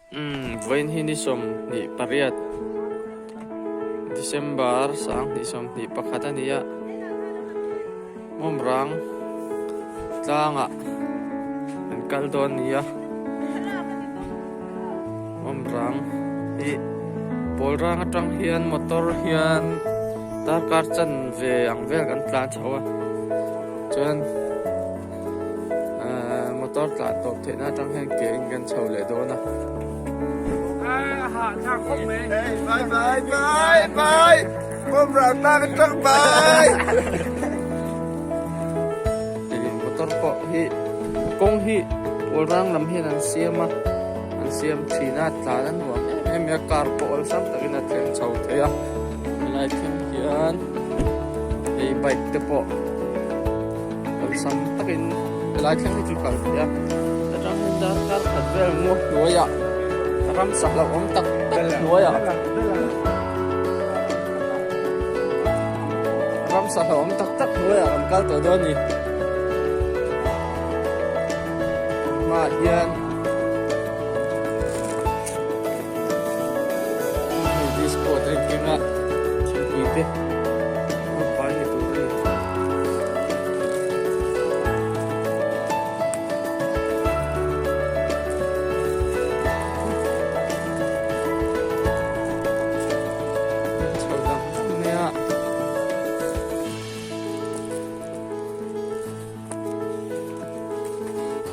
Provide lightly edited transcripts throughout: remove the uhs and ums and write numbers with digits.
Umm vawiin hi ni 28 December 2021 a ni a, Mawmrang tlangah an kal dawn a ni a, Mawmrang hi pawl rang atang hian motor hian darkar chanve ang vel kan tlan chho a chuan. Ahh motor tlan tawp theihna atang hian ke in kan chho leh dawn a. Bye bye bye bye Bawmrang tlang atang bye. Ih motor pawh hi kawng hi Pawlrang lam hian an siam a an siam thin a tlan a nuam em em mai a car pawh awlsam takin a thleng chho thei a helai thleng hian hei bike te pawh. Awlsam takin helai thleng hi chu kal thei a atang hian darkar khat vel ngaw hnuaiah ramsa hlauhawm tak tak hnuaiah ramsa hlauhawm tak tak hnuaiah kan kal tawh dawn a ni hmaah hian hei disco te a keng a thingpui te.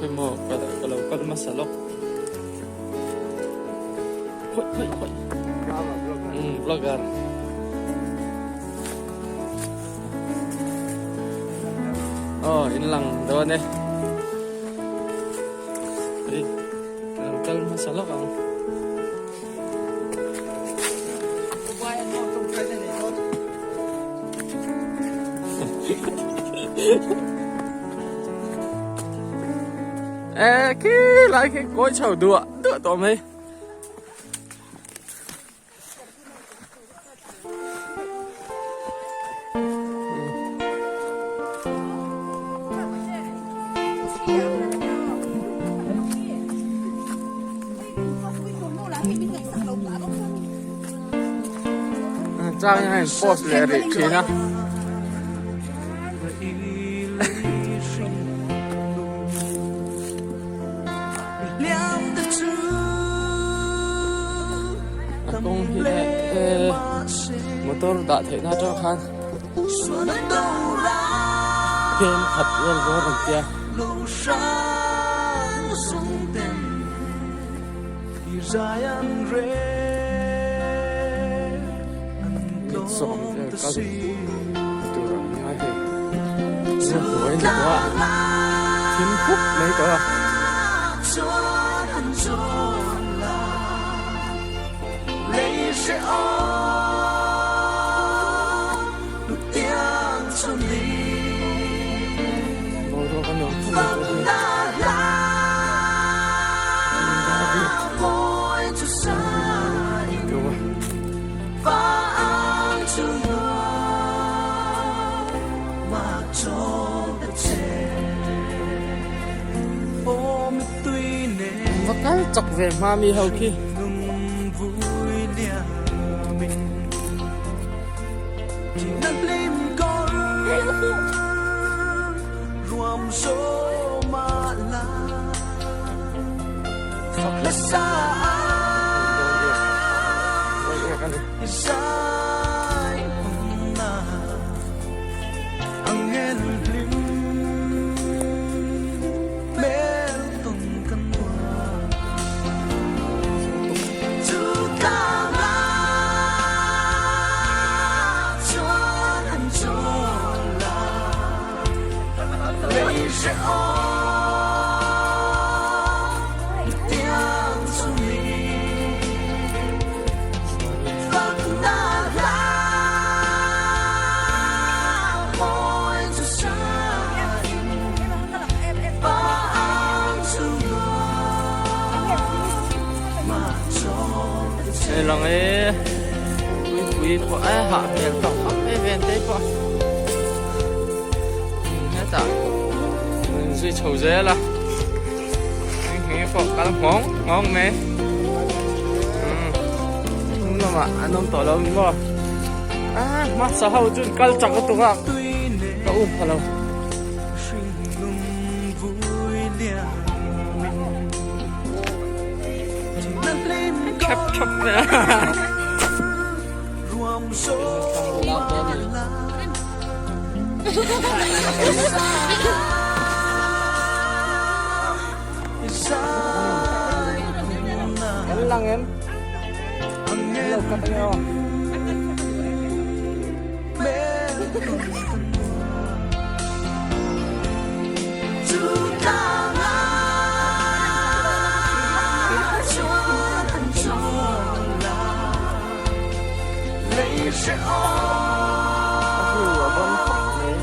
Emaw ka lo kal hmasa lawk khawih khawih khawih vlogger. Aw in lang dawn e hei ka lo kal hmasa lawk ang. E khi lai khi kawi chho duah duah tawh mai. Chang hian a post leh rih thin a. A kawng hi eh motor dah theih na atang khan pen khat vel dawn an tia. Minute sawm vel kal tur ang nia hei zir hnuai ni tawh a thim khup mai tawh a. Boruak a nuam khawp mai tawh hei. Va kal chak ve hma mi ho khi. Hei lang e pui pui pawh a hah hmel tawh khawp mai ven te pawh hetah an zui chho zel a eng eng pawh kal nghawng nghawng mai. lamah an awm tawh lo ang maw ah hmasa ho chu kal chak lutuk a ka um pha lo. Thap thap mai a. Kan lang em? Lo cut ange aw. A view a bon khawp mai.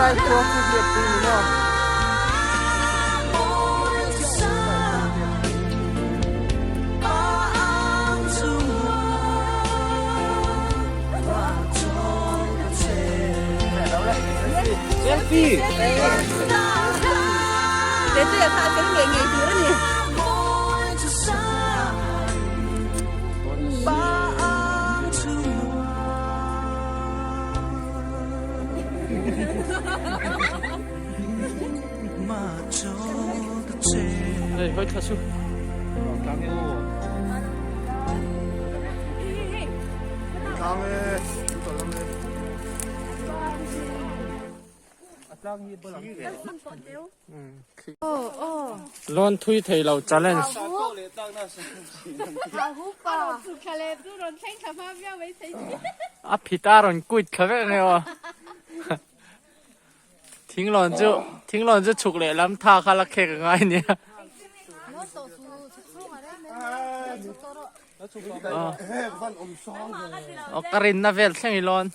Khulai khua khi hriat pui ni maw? Selfie! Hei hawi thla su. Lawn thui thei lo challenge. A phit a rawn quit thla vek ang emaw. Thinglawn chu thinglawn chu chhuk leh lam tha kha la khek a ngai nia. Aw ka rinna vel thleng i lawn.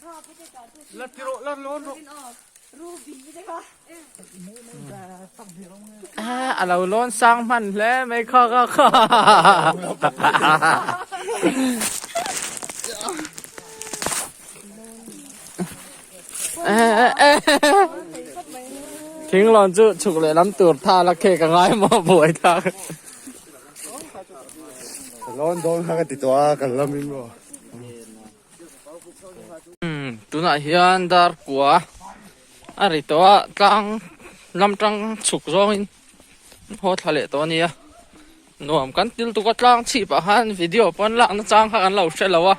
A lo lawn sang hman hle mai kha kha kha. Thinglawn chu chhuk leh lam tur tha la khek a ngai maw buai thak. Lawn dawn kha ka ti tawh a kan lam in maw. Tunah hian dar kua a ri tawh a tlang lam tang chhuk zawngin haw thla leh tawh a nia. Nuam kan til tuk a tlang chhip ah khan video pawn lakna chang kha kan lo hre lo a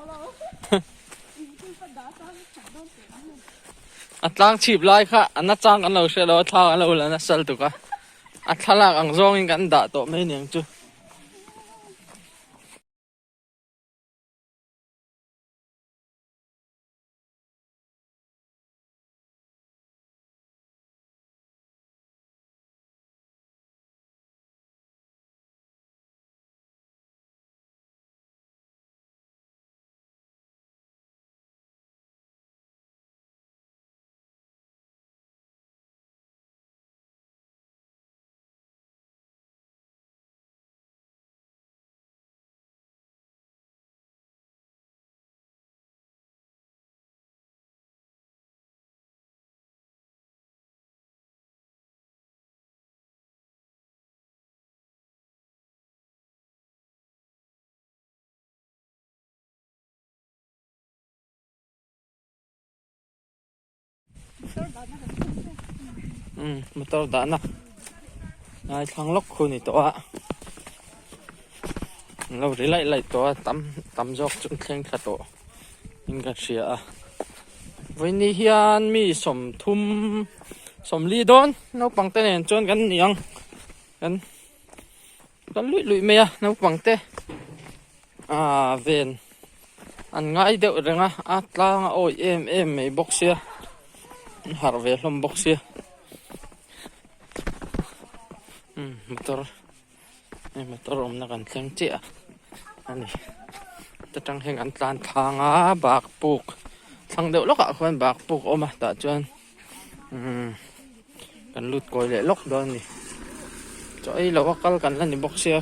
a tlang chhip lai kha a na chang kan lo hre lo a thla kan lo la nasa lutuk a a thlalak ang zawngin kan dah tawh mai aniang chu. Motor dahna ngai thlang lawk khu ni tawh a an lo ri laih laih tawh a tam tam zawk chu an thleng thla tawh in ka hria a vawiin hian mi sawmthum sawmli dawn naupang te nen chuan kan ni ang kan kan luih luih mai a naupang te ah ven an ngai deuh reng a a tlang a awih em em mai bawk sia an harh ve hlawm bawk sia umm motor hei motor awmna kan thleng chiah a ni ta tang hian kan tlan thlang a bak puk thlang deuh lawkah khuan bak puk a awm a tah chuan umm. Kan lut kawi leh lawk dawn a ni. Chaw ei lo a kal kan la ni bawk sia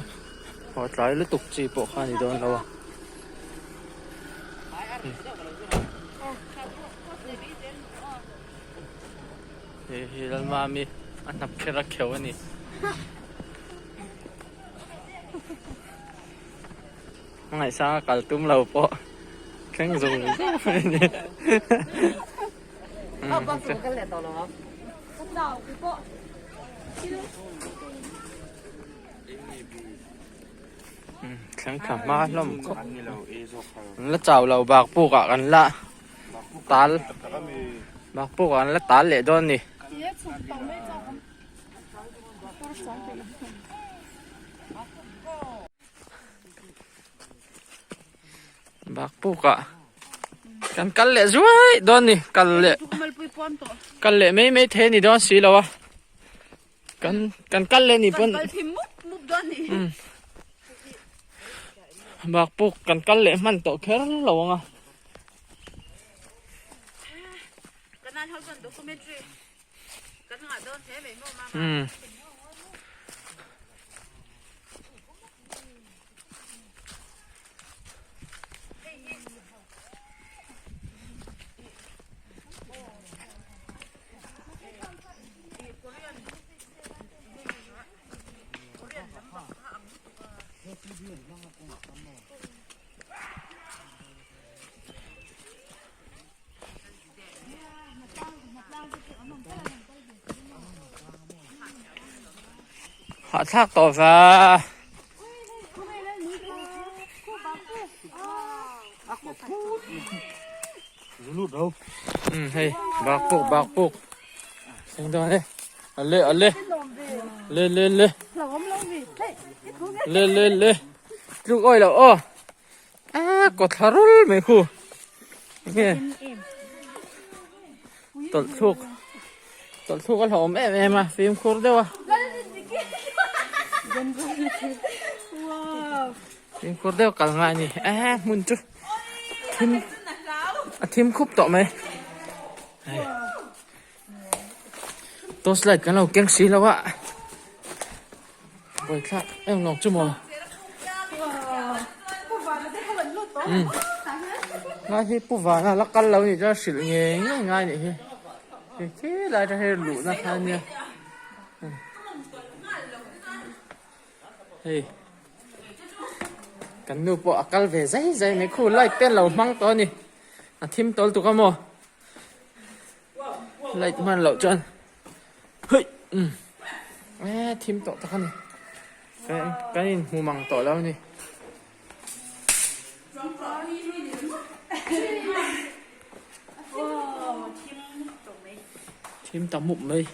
haw tlai lutuk chi pawh kha a ni dawn lo a. Hei hi Lalmami a hnap kher a kheuh a ni. Hmangaihsanga kal tum lo pawh thleng zung zung mai a ni. Thleng tha hma hlawm khawp an la chau lo bak puk ah kan la tal bak puk ah kan la tal leh dawn a ni. Bak pukah kan kal leh zuai dawn ni kal leh kal leh mai mai thei a ni dawn si lo a kan kan kal leh ni pawn bak puk kan kal leh hman tawh kher lo ang a. Hahthlak tawh va. Hei bak puk bak puk seng dawn e ale ale le le le le le le tluk awi lo aw A kawthla rul mai khu enge tawlh thluk tawlh thluk a hlauhawm em em a fimkhur deuh a fimkhur deuh kal ngai a ni e hmun chu thim a thim khup tawh mai torch light kan lo keng si lo a. Buaithlak em lawng chu maw? Umm ngai hi Pu Vana la kal lo nih chuan hrilh ngei ngei ngai nih hi hei khi lai atang hian luhna kha ania hei kan nu pawh a kal ve zai zai mai khu light te an lo hmang tawh a ni a thim tawl tuk a maw light hman loh chuan. Hei umm e thim tawh tak a ni kan in hmu mang tawh lo a ni. Thim ta mup mai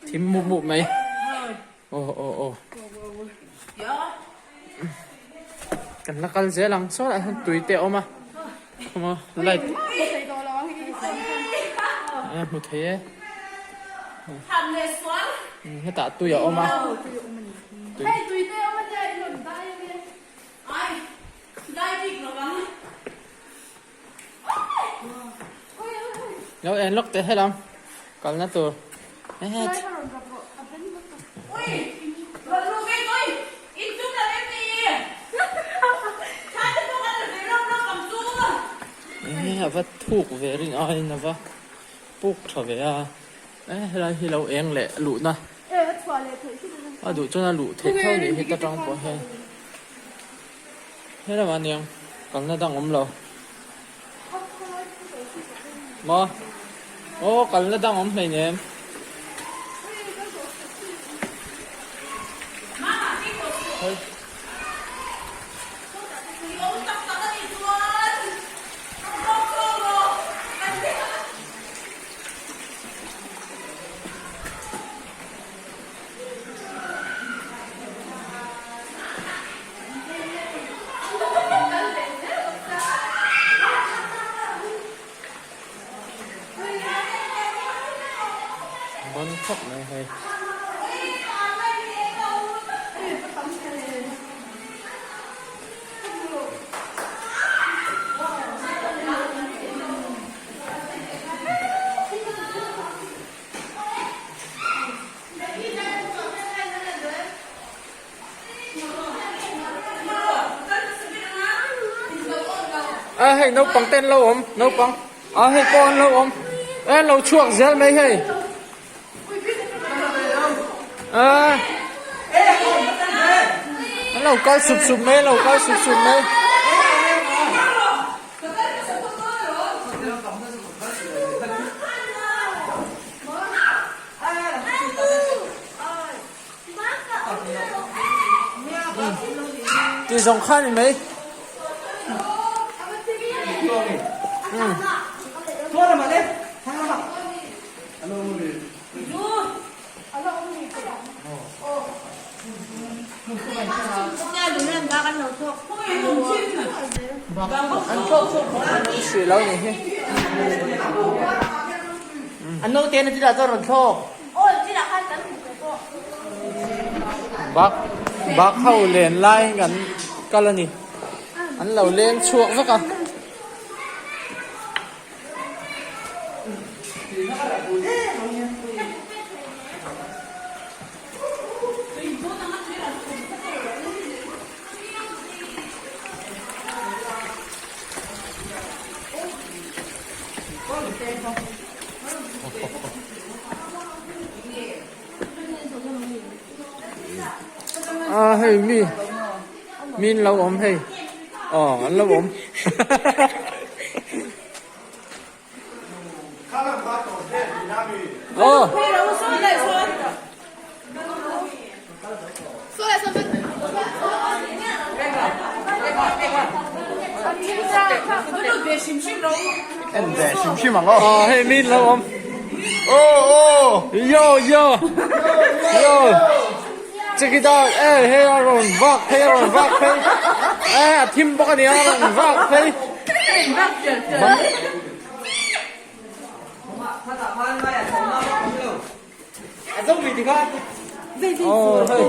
thim mup mup mai aw aw aw kan la kal zel ang saw lah hian tui te a awm a light e hmu thei e hetah tui a awm a lo en lawk teh helam kalna tur Enge a va thuk ve rin aiin a va puk tha ve a e helai hi lo eng leh luhna a duh chuan a luh theih tho nih hi ta tang pawh hian helamah aniang kalna dang awm lo. Maw? Aw kalna dang awm hleinem. Ban khawp mai hei. A hei naupang te an lo awm naupang a hei pawh an lo awm e an lo chhuak zel mai hei a an lo kal sup sup mai an lo kal sup sup mai. Ti zawng kha ni mai. Hrih lo ni hi. Bak bak ho len lai kan kal a ni. An lo leng chhuak vek a. A hei mi mi an lo awm hei aw an lo awm aw. En ve hrim hrim ang aw. Aw hei mi lo awm. Aw aw. Yo yo. Yo. Check it out. Eh hei a rawn vak phei a rawn vak phei. Eh a thim bawk a nia a rawn vak phei. Aw hei.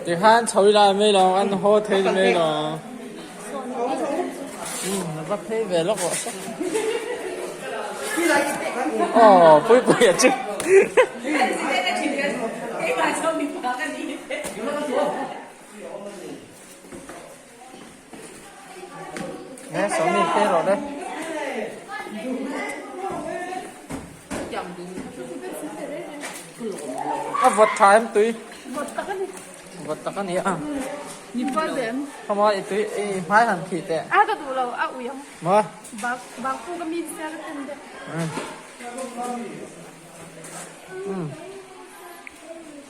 Tikhan chho ila mai lo an haw thei mai lo. Um va phei ve lawk rawh se. Aw pui pui a chu. Nge sawmi phei rawh le. A vawt tha em tui? Vawt tak a ni. Vawt tak a ni a. Khama i tui i hmai han khih teh. A ka duh lo a ui ang. Maw? Bak bak pu ka mi sia ka ten deuh.